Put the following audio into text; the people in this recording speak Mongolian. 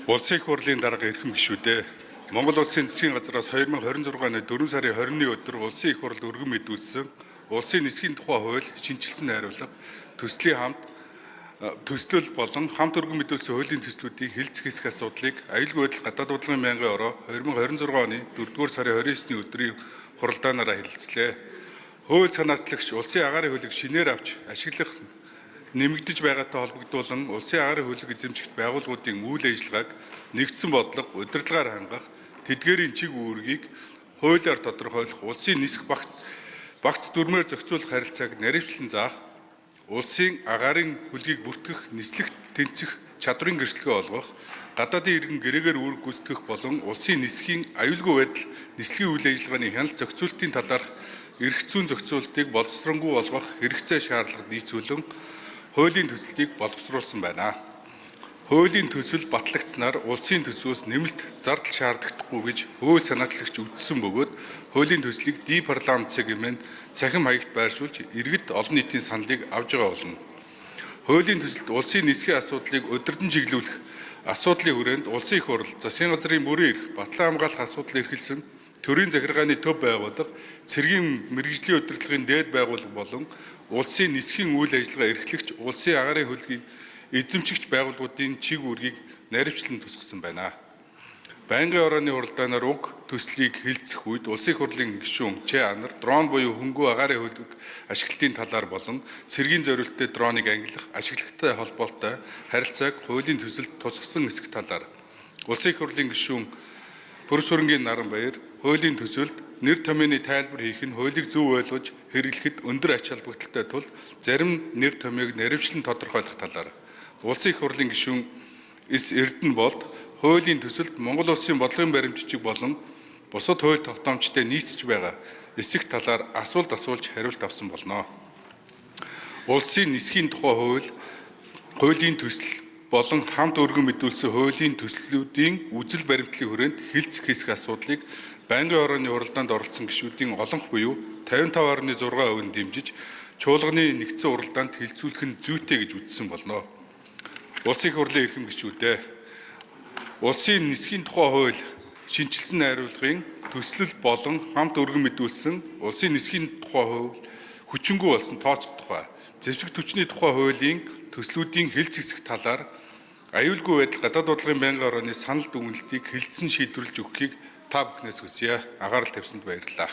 Улсын их хурлын дарга эрхэм гишүүдээ, Монгол Улсын засгийн газраас 2026 оны 4 сарын 20-ны өдөр Улсын их хурлд өргөн мэдүүлсэн Улсын нисхийн тухай хууль шинэчилсэн найруулга төслийн хамт төслөл болон хамт өргөн мэдүүлсэн хуулийн төслүүдийн хэлцэх хэсэг асуудлыг аюулгүй байдал гадаад бодлогын байнгын ороо 2026 оны 4-р сарын 29-ний өдрийн хуралдаанаараа хэлэлцлээ. Хууль санаачлагч улсын агаарын хуулийг шинээр авч ашиглах нэмэгдэж байгаатай холбогдуулан улсын агаарын хуулийг эзэмшигч байгууллагуудын үйл ажиллагааг нэгдсэн бодлого удирдлагаар хангах, тэдгээрийн чиг үүргийг хуулиар тодорхойлох, улсын нисэх багц дүрмээр зохицуулах харилцааг наривчлан заах, улсын агаарын хөлгийг бүртгэх, нислэгт тэнцэх чадварын гэрчлэгээ олгох, гадаадын иргэн гэрээгээр үүрэг гүйцэтгэх болон улсын нисхийн аюулгүй байдал, нислэгийн үйл ажиллагааны хяналт зохицуултын талаарх эрх зүйн зохицуултыг боловсронгуй болгох хэрэгцээ шаардлагад нийцүүлэн хуулийн төслийг боловсруулсан байна. Хуулийн төсөл батлагдсанаар улсын төсвөөс нэмэлт зардал шаардлагадахгүй гэж хууль санаачлагч үзсэн бөгөөд хуулийн төслийг ди парламент хэмээн цахим хаягт байршуулж иргэд олон нийтийн саналыг авч байгаа болно. Хуулийн төсөлд улсын нисхийн асуудлыг удирдан чиглүүлэх асуудлын хүрээнд улсын их хурл, засгийн газрын бүрэн эрх, батлан хамгаалах асуудал эрхэлсэн төрийн захиргааны төв байгууллага, цэргийн мэргэжлийн удирдлагын дээд байгууллага болон улсын нисхийн үйл ажиллагаа эрхлэгч улсын агаарын хөлгийг эзэмшигч байгууллагуудын чиг үүргийг наривчлан тусгасан байна. Байнгын орооны хуралдаанаар уг төслийг хэлцэх үед Улсын их хурлын гишүүн Ч Анар дрон буюу хөнгүү агаарын хөлөг ашиглалтын талаар болон цэргийн зориулттай дроныг ангилах ашиглахтай холбоотой харилцааг хуулийн төсөлд тусгасан хэсэг талаар Улсын их хурлын гишүүн Пүрэс хөрөнгийн Наранбаяр хуулийн төсөлд нэр томьёоны тайлбар хийх нь хуулийг зөв ойлгож хэрэглэхэд өндөр ач холбогдолтой тул зарим нэр томьёог наривчлан тодорхойлох талаар Улсын их хурлын гишүүн Эс Эрдэнэ болд хуулийн төсөлд Монгол Улсын бодлогын баримтчиг болон бусад хууль тогтоомжтой нийцэж байгаа эсэх талаар асуулт асуулж хариулт авсан болно. Улсын нисхийн тухай хуулийн төсөл болон хамт өргөн мэдүүлсэн хуулийн төслүүдийн үзэл баримтлалын хүрээнд хэлцэх хэсэг асуудлыг байнгын орооны хуралдаанд оролцсон гишүүдийн олонх буюу 55.6% нь дэмжиж чуулганы нэгдсэн уралдаанд хэлцүүлэх нь зүйтэй гэж үзсэн болно. Улсын их хурлын эрхэм гишүүдээ, Улсын нисхийн тухай хууль шинэчилсэн найруулгын төслөл болон хамт өргөн мэдүүлсэн Улсын нисхийн тухай хууль хүчингүй болсон тооцох тухай, зэвсэг түвшний тухай хуулийн төслүүдийн хэлц хэсэг талаар аюулгүй байдал гадаад бодлогын байнгын орооны санал дүгнэлтийг хэлэлцэн шийдвэрлэж өгөхийг та бүхнээс хүсье. Анхаарал тавьсанд баярлалаа.